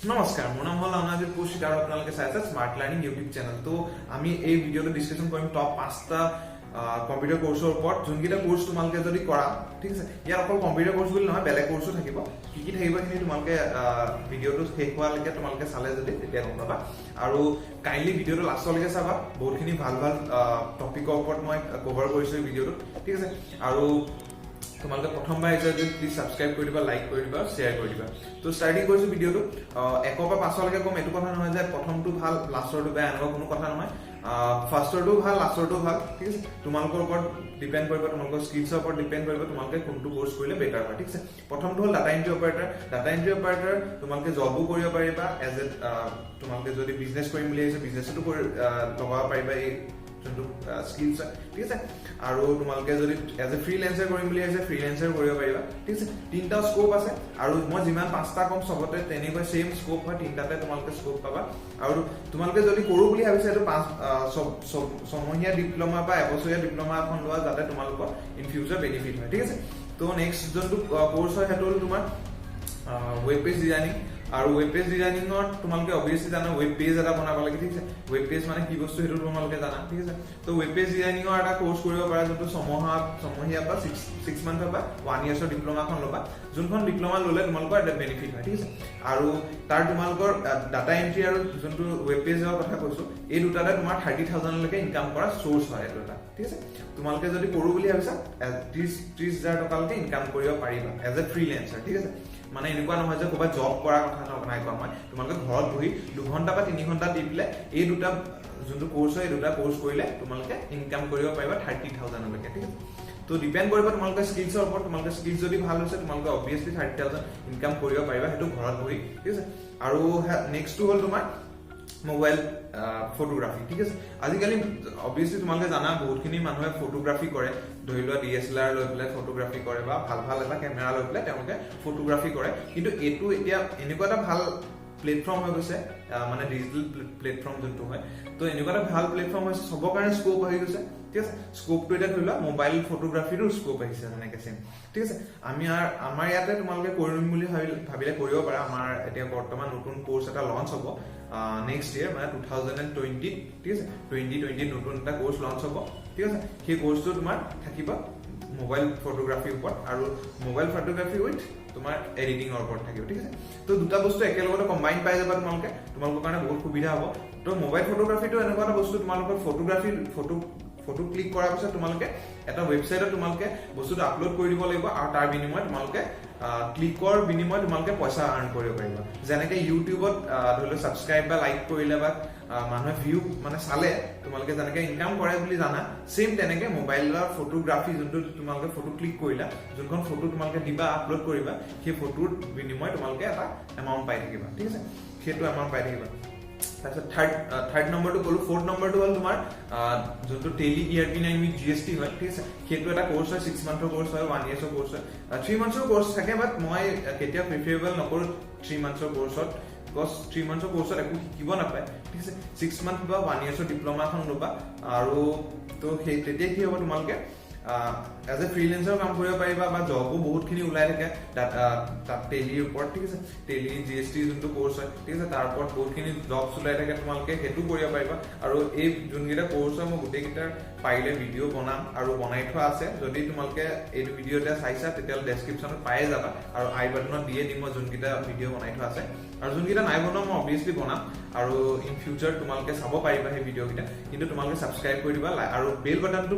নমস্কাৰ, মোৰ নাম হ'ল অনাজিত কৌশিক আৰু আপোনালোকে চাই আছে স্মাৰ্ট লাৰ্ণিং ইউটিউব চেনেল। তো আমি এই ভিডিঅ'টো ডিছকাশ্যন কৰিম টপ পাঁচটা কম্পিউটাৰ কৰ্চৰ ওপৰত, যোনকেইটা কৰ্চ তোমালোকে যদি কৰা, ঠিক আছে। ইয়াত অকল কম্পিউটাৰ কৰ্চ বুলি নহয়, বেলেগ কৰ্চো থাকিব। কি কি থাকিব সেইখিনি তোমালোকে ভিডিঅ'টো শেষ হোৱালৈকে তোমালোকে চালে যদি তেতিয়া গম পাবা। আৰু কাইণ্ডলি ভিডিঅ'টো লাষ্টলৈকে চাবা, বহুতখিনি ভাল ভাল টপিকৰ ওপৰত মই কভাৰ কৰিছোঁ এই ভিডিঅ'টোত, ঠিক আছে। আৰু তোমালোকে প্ৰথমবাৰ আহিছা যদি প্লিজ ছাবস্ক্ৰাইব কৰি দিবা, লাইক কৰি দিবা, শ্বেয়াৰ কৰি দিবা। তো ষ্টাৰ্টিং কৰিছো ভিডিঅ'টো। 1ৰ পৰা 5লৈকে ক'ম। এইটো কথা নহয় যে প্ৰথমটো ভাল, লাষ্টৰটো বেয়া, এনেকুৱা কোনো কথা নহয়। ফাৰ্ষ্টৰটোও ভাল, লাষ্টৰটোও ভাল, ঠিক আছে। তোমালোকৰ ওপৰত ডিপেণ্ড কৰিব, তোমালোকৰ স্কিলছৰ ওপৰত ডিপেণ্ড কৰিব তোমালোকে কোনটো কৰ্চ কৰিলে বেটাৰ হয়, ঠিক আছে। প্ৰথমটো হ'ল data entry operator. Data entry operator তোমালোকে জবো কৰিব পাৰিবা, এজ এ তোমালোকে যদি বিজনেছ কৰিম বুলি ভাবিছা, বিজনেছতো কৰি লগাব পাৰিবা এই যোনটো স্কিলছ হয়, ঠিক আছে। আৰু তোমালোকে যদি এজ এ ফ্ৰীলেঞ্চাৰ কৰিম বুলি ভাবিছা, ফ্ৰীলেঞ্চাৰ কৰিব পাৰিবা, ঠিক আছে। তিনিটা স্ক'প আছে আৰু মই যিমান পাঁচটা ক'ম, চবতে তেনেকৈ ছেইম স্ক'প হয়। তিনিটাতে তোমালোকে স্ক'প পাবা। আৰু তোমালোকে যদি কৰোঁ বুলি ভাবিছা, এইটো পাঁচ ছমহীয়া ডিপ্ল'মা বা এবছৰীয়া ডিপ্ল'মা এখন লোৱা, যাতে তোমালোকৰ ইন ফিউচাৰ বেনিফিট হয়, ঠিক আছে। তো নেক্সট যোনটো কৰ্চ হয়, সেইটো হ'ল তোমাৰ ৱেব পেজ ডিজাইনিং। আৰু ৱেব পেজ ডিজাইনিঙত তোমালোকে অভিয়াছলি জানা, ৱেব পেজ এটা বনাব লাগে, ঠিক আছে। ৱেব পেজ মানে কি বস্তু, সেইটো তোমালোকে জানা, ঠিক আছে। তো ৱেব পেজ ডিজাইনিঙৰ এটা কৰ্চ কৰিব পাৰা, যোনটো ছমহীয়া বা ছিক্স মান্থৰ বা ওৱান ইয়াৰ্ছৰ ডিপ্ল'মাখন ল'বা, যোনখন ডিপ্ল'মা ল'লে তোমালোকৰ এটা বেনিফিট হয়, ঠিক আছে। আৰু তাৰ তোমালোকৰ ডাটা এণ্ট্ৰি আৰু যোনটো ৱেব পেজৰ কথা কৈছো, এই দুটাতে তোমাৰ 30,000লৈকে ইনকাম কৰা চ'ৰ্চ হয় এইটো এটা, ঠিক আছে। তোমালোকে যদি কৰোঁ বুলি ভাবিছা, 30,000 টকালৈকে ইনকাম কৰিব পাৰিবা এজ এ ফ্ৰীলেঞ্চাৰ, ঠিক আছে। মানে এনেকুৱা নহয় যে ক'ৰবাত জব কৰাৰ কথা নাই কোৱা মই। তোমালোকে ঘৰত বহি 2 ঘণ্টা বা 3 ঘণ্টা দি পেলাই এই দুটা যোনটো কৰ্চ হয়, এই দুটা কৰ্চ কৰিলে তোমালোকে ইনকাম কৰিব পাৰিবা 30,000লৈকে, ঠিক আছে। তো ডিপেণ্ড কৰিব তোমালোকে স্কিলছৰ ওপৰত। তোমালোকে স্কিলছ যদি ভাল হৈছে, তোমালোকে অবভিয়াছলি 30,000 ইনকাম কৰিব পাৰিবা, সেইটো ঘৰত বহি, ঠিক আছে। আৰু নেক্সটটো হ'ল তোমাৰ মোবাইল ফটোগ্ৰাফী, ঠিক আছে। আজিকালি অবভিয়াছলি তোমালোকে জানা, বহুতখিনি মানুহে ফটোগ্ৰাফী কৰে। ধৰি লোৱা, ডিএছএলআৰ লৈ পেলাই ফটোগ্ৰাফী কৰে বা ভাল ভাল এটা কেমেৰা লৈ পেলাই তেওঁলোকে ফটোগ্ৰাফী কৰে। কিন্তু এইটো এতিয়া এনেকুৱা এটা ভাল প্লেটফৰ্ম হৈ গৈছে, মানে ডিজিটেল প্লেটফৰ্ম যোনটো হয়, তো এনেকুৱা এটা ভাল প্লেটফৰ্ম হৈছে, চবৰ কাৰণে স্ক'প আহি গৈছে, ঠিক আছে। স্ক'পটো এতিয়া ধৰি লোৱা মোবাইল ফটোগ্ৰাফীৰো স্ক'প আহিছে তেনেকে চেম, ঠিক আছে। আমি আমাৰ ইয়াতে তোমালোকে কৰিম বুলি ভাবিলে কৰিব পাৰা। আমাৰ এতিয়া বৰ্তমান নতুন কৰ্চ এটা লঞ্চ হ'ব নেক্সট ইয়েৰ, মানে 2020ত, ঠিক আছে। 2020ত নতুন এটা কৰ্চ লঞ্চ হ'ব, ঠিক আছে। সেই কৰ্চটো তোমাৰ থাকিব মোবাইল ফটোগ্ৰাফীৰ ওপৰত আৰু মোবাইল ফটোগ্ৰাফী উইথ তোমাৰ এডিটিঙৰ ওপৰত থাকিব, ঠিক আছে। তো দুটা বস্তু একেলগতে কম্বাইন পাই যাবা তোমালোকে, তোমালোকৰ কাৰণে বহুত সুবিধা হ'ব। তো মোবাইল ফটোগ্ৰাফীটো এনেকুৱা এটা বস্তু, তোমালোকৰ ফটোগ্ৰাফী ফটো ফটো ক্লিক কৰাৰ পিছত তোমালোকে এটা ৱেবছাইটত তোমালোকে বস্তুটো আপলোড কৰি দিব লাগিব আৰু তাৰ বিনিময়ত তোমালোকে ক্লিকৰ বিনিময়ত তোমালোকে পইচা আৰ্ণ কৰিব পাৰিবা। যেনেকে ইউটিউবত ধৰি লওক ছাবস্ক্ৰাইব বা লাইক কৰিলে বা মানুহে ভিউ মানে চালে তোমালোকে যেনেকে ইনকাম কৰে বুলি জানা, ছেইম তেনেকে মোবাইলৰ ফটোগ্ৰাফী যোনটো তোমালোকে ফটো ক্লিক কৰিলা, যোনখন ফটো তোমালোকে দিবা, আপলোড কৰিবা, সেই ফটোৰ বিনিময়ত তোমালোকে এটা এমাউণ্ট পাই থাকিবা, ঠিক আছে। সেইটো এমাউণ্ট পাই থাকিবা। তাৰপিছত থাৰ্ড থাৰ্ড নম্বৰটো ক'লো। ফ'ৰ্থ নম্বৰটো হ'ল তোমাৰ যোনটো টেলি ইআৰপি 9 উইথ জিএছটি হয়, ঠিক আছে। সেইটো এটা কৰ্চ হয়, 6 মান্থৰ কৰ্চ হয়, ওৱান ইয়াৰ্ছৰ কৰ্চ হয়, 3 মান্থছৰ কৰ্চ থাকে। বাট মই কেতিয়াও প্ৰিফাৰেবল নকৰোঁ 3 মান্থছৰ কৰ্চত, because 3 মান্থছৰ কৰ্চত একো শিকিব নাপায়, ঠিক আছে। 6 মান্থ বা ওৱান ইয়াৰ্ছৰ ডিপ্ল'মা এখন ল'বা আৰু তো সেই তেতিয়া কি হ'ব, তোমালোকে এজ এ ফ্ৰীলেঞ্চাৰ কাম কৰিব পাৰিবা বা জবো বহুতখিনি ওলাই থাকে তাত টেলিৰ ওপৰত, ঠিক আছে। টেলি জিএছটি যোনটো কৰ্চ হয়, ঠিক আছে, তাৰ ওপৰত বহুতখিনি জবছ ওলাই থাকে, তোমালোকে সেইটো কৰিব পাৰিবা। আৰু এই যোনকেইটা কৰ্চ হয়, মই গোটেইকেইটাৰ পাৰিলে ভিডিঅ' বনাম আৰু বনাই থোৱা আছে। যদি তোমালোকে এইটো ভিডিঅ' এতিয়া চাইছা, তেতিয়াহ'লে ডেছক্ৰিপশ্যনত পায়ে যাবা আৰু আই বাটনত দিয়ে দিম মই যোনকেইটা ভিডিঅ' বনাই থোৱা আছে। আৰু যোনকেইটা নাই বনোৱা, মই অবভিয়াছলি বনাম আৰু ইন ফিউচাৰ তোমালোকে চাব পাৰিবা সেই ভিডিঅ'কেইটা। কিন্তু তোমালোকে ছাবস্ক্ৰাইব কৰি দিবা আৰু বেল বাটনটো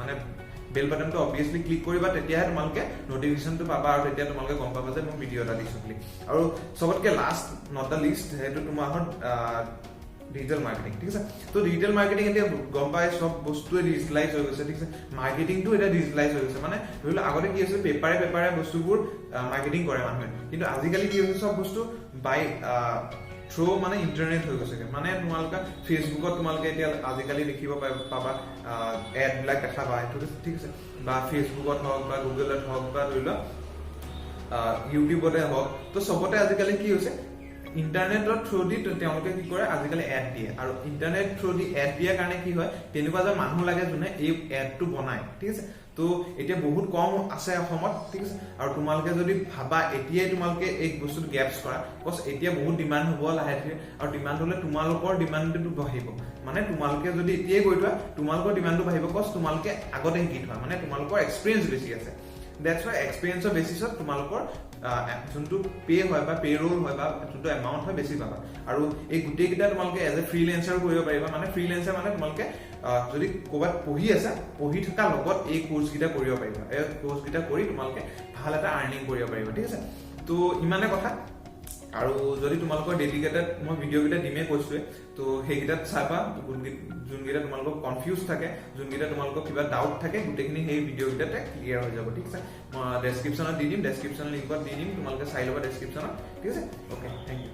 মানে বেল বাটনটো অবভিয়াছলি ক্লিক কৰিবা, তেতিয়াহে তোমালোকে নটিফিকেশ্যনটো পাবা আৰু তেতিয়া তোমালোকে গম পাবা যে মই ভিডিঅ' এটা দিছো বুলি। আৰু চবতকে লাষ্ট not the list, সেইটো তোমাৰ হ'ল ডিজিটেল মাৰ্কেটিং, ঠিক আছে। তো ডিজিটেল মাৰ্কেটিং এতিয়া গম পাই, চব বস্তুৱে ডিজিটেলাইজ হৈ গৈছে, ঠিক আছে। মাৰ্কেটিংটো এতিয়া ডিজিটেলাইজ হৈ গৈছে। মানে ধৰি লওক, আগতে কি আছিল, পেপাৰে পেপাৰে বস্তুবোৰ মাৰ্কেটিং কৰে মানুহে। কিন্তু আজিকালি কি হৈছে, চব বস্তু বাই থ্ৰ' মানে ইণ্টাৰনেট হৈ গৈছেগে। মানে তোমালোকে ফেচবুকত তোমালোকে এতিয়া আজিকালি দেখিব পাবা, এডবিলাক দেখা পায়, ঠিক আছে। বা ফেচবুকত হওক বা গুগলত হওক বা ধৰি লোৱা ইউটিউবতে হওক, তো চবতে আজিকালি কি হৈছে, ইণ্টাৰনেটৰ থ্ৰু দি তেওঁলোকে কি কৰে, আজিকালি এড দিয়ে। আৰু ইণ্টাৰনেট থ্ৰু দি এড দিয়াৰ কাৰণে কি হয়, তেনেকুৱা এজন মানুহ লাগে যোনে এই এডটো বনায়, ঠিক আছে। তো তো এতিয়া বহুত কম আছে অসমত, ঠিক আছে? আৰু তোমালোকে যদি ভাবা এতিয়াই তোমালোকে এই বস্তুটো গ্ৰেস্প কৰা, because এতিয়া বহুত ডিমাণ্ড হ'ব লাহে ধীৰে, আৰু ডিমাণ্ড হ'লে তোমালোকৰ ডিমাণ্ডটো বাঢ়িব। মানে তোমালোকে যদি এতিয়াই কৰি থোৱা, তোমালোকৰ ডিমাণ্ডটো বাঢ়িব, because তোমালোকে আগতে শিকি থোৱা, মানে তোমালোকৰ এক্সপিৰিয়েঞ্চ বেছি আছে। That's Y এক্সপিৰিয়েঞ্চৰ বেচিছত তোমালোকৰ যোনটো পে' হয় বা পে ৰোল হয় বা যোনটো এমাউণ্ট হয়, বেছি পাবা। আৰু এই গোটেইকেইটা তোমালোকে এজ এ ফ্ৰীলেঞ্চাৰো কৰিব পাৰিবা। মানে ফ্ৰীলেঞ্চাৰ মানে তোমালোকে যদি ক'ৰবাত পঢ়ি আছা, পঢ়ি থকা লগত এই কৰ্চকেইটা কৰিব পাৰিবা। এই কৰ্চকেইটা কৰি তোমালোকে ভাল এটা আৰ্নিং কৰিব পাৰিবা, ঠিক আছে? তো ইমানে কথা। আৰু যদি তোমালোকৰ ডেডিকেটেড মই ভিডিঅ' কেইটা দিমেই কৈছোৱে, তো সেইকেইটাত চাবা। যোনকেইটা তোমালোকৰ কনফিউজ থাকে, যোনকেইটা তোমালোকৰ কিবা ডাউট থাকে, গোটেইখিনি সেই ভিডিঅ' কেইটাতে ক্লিয়াৰ হৈ যাব, ঠিক আছে? মই ডেছক্ৰিপশ্যনত দি দিম, ডেছক্ৰিপশ্যন লিংকত দি দিম, তোমালোকে চাই ল'বা ডেছক্ৰিপশ্যনত, ঠিক আছে? Okay, thank U.